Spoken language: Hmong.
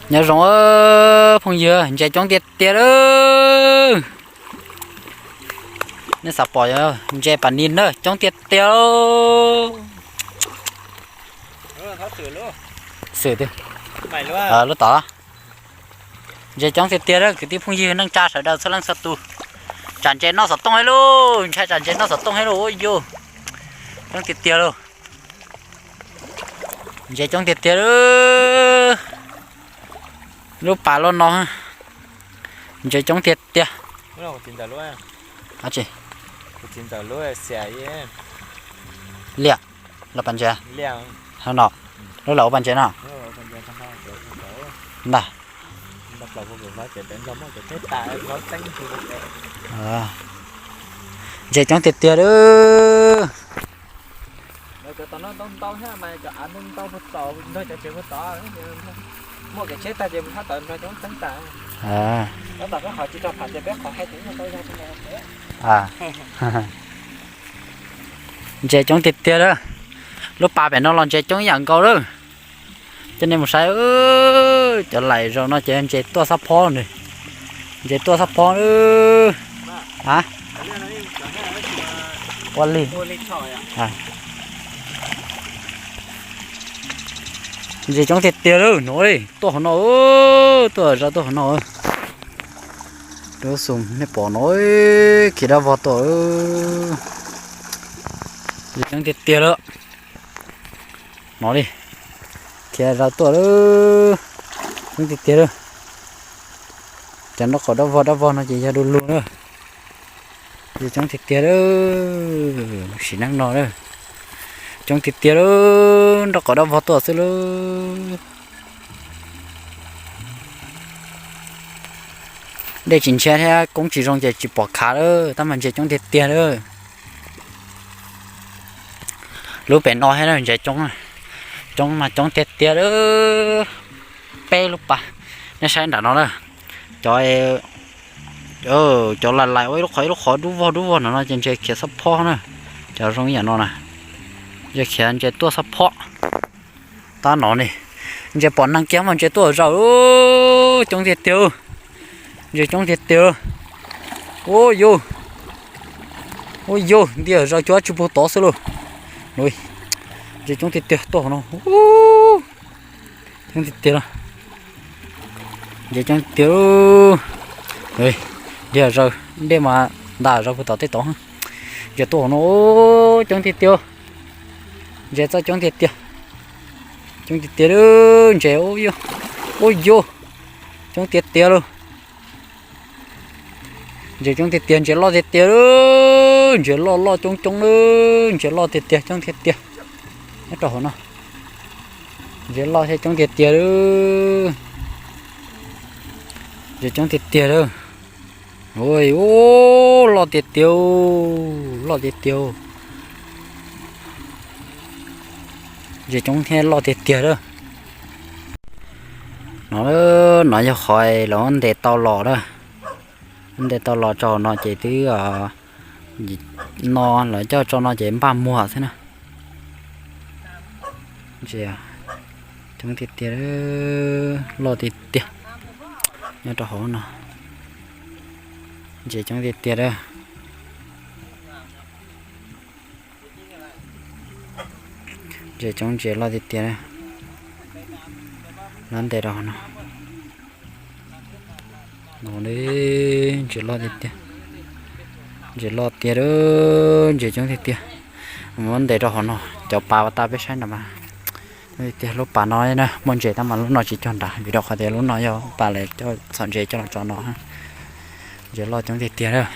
Nyob zoo phooj ywg, ntses coob tiag tiag lawm. Nej xav pom ntses pas nis na, coob tiag tiag. Xwm, lub tom. Ntses coob tiag tiag lawm kwv tij phooj ywg neej tsa sawv daws txhua leej txhua tus. Tsam ntses noj xov tooj thiab lauj, ntshai tsam ntses noj xov tooj thiab lauj, ua yus. Coob tiag tiag lauj. Ntses coob tiag tiag lawm. Lub pas loj no, ntses coob tiag tiag. Liam, los pas ntses no, lub lawm ua pas ntses no ntag. Ntses coob tiag tiag lawm. Ntses coob tiag tiag lawm. Lub pas pem no los ntses coob ib yam nkaus lawm. Coj nej mus saib, cov laim zaus no ces ntses tuaj xab phob nws. Ntses tuaj xab phob lawm. Ua li. Ntses coob tiag tiag lawm no, tuaj hauv no, tuaj zov tuaj hauv no. Rub xum nej pom no, khiav dab vog tuaj. Ntses coob tiag tiag lawm. No li, khiav zov tuaj lawm. Coob tiag tiag lawm. Cov nraub qaum dab vog dab vog no ces yog du lug na. Ntses coob tiag tiag lawm, sim neej no lawm. Coob tiag tiag lawm, nraub qaum dab vog tuaj xwb lawm. Dej tsis ntshiab thiab koob tsis zoo ces tsis pom khav lawm, tab mas ntses coob tiag tiag lawm. Lub pem no thiab ntses coob, coob mas coob tiag tiag lawm. Peb lub pas, nej saib nram no na, cov, cov lais lais ua ib lub qhov ib lub qhov dub vog dub vog nram no ces ntses khiav xab phob na. Cov zoo ib yam no na, ntses khiav ntses tuaj xab phob. Tab no ne, ntses pom neeg kiag mas ntses tuaj zaum, coob tiag tiag. Ntses coob tiag tiag. Ua yus, ua yus, ntiaj zaus cuab tsis pug tod xwb lauj. Ntses coob tiag tiag tuaj hauv no. Coob tiag tiag. Ntses coob tiag. Ntiaj zaus dej mas ntas zaus pug tom tej tod. Ntses tuaj hauv no, coob tiag tiag. Ntses txoj coob tiag tiag. Coob tiag tiag, ntses, ua yus, coob tiag tiag lauj. Ntses coob tiag tiag, ntses loj tiag tiag, ntses loj loj coob coob, ntses loj tiag tiag coob tiag tiag. Nyob rau hauv no, ntses loj thiab coob tiag tiag, ntses coob tiag tiag. Loj tiag tiag, loj tiag tiag. Ntses coob thiab loj tiag tiag lawm. No, no yog qhov lawv ntes tau los lawm. Ntes tau los tso no ces twb, no lawv coj tso no ces npaj muag xwb na. Ntses coob tiag tiag, loj tiag tiag. Nyob rau hauv no, ntses coob tiag tiag lawm. Ntses coob ntses loj tiag tiag. Lawv ntes rau hauv no. No, ntses loj tiag tiag. Ntses loj tiag, ntses coob tiag tiag. Muab ntes rau hauv no, cov pas tas peb saib nrad mas tiag, lub pas no na muaj ntses tab mas lub no tsis cog nrad vim rau qhov tias lub no yog pas lawv coj txhom ntses coj los tso no. Ntses loj coob tiag tiag.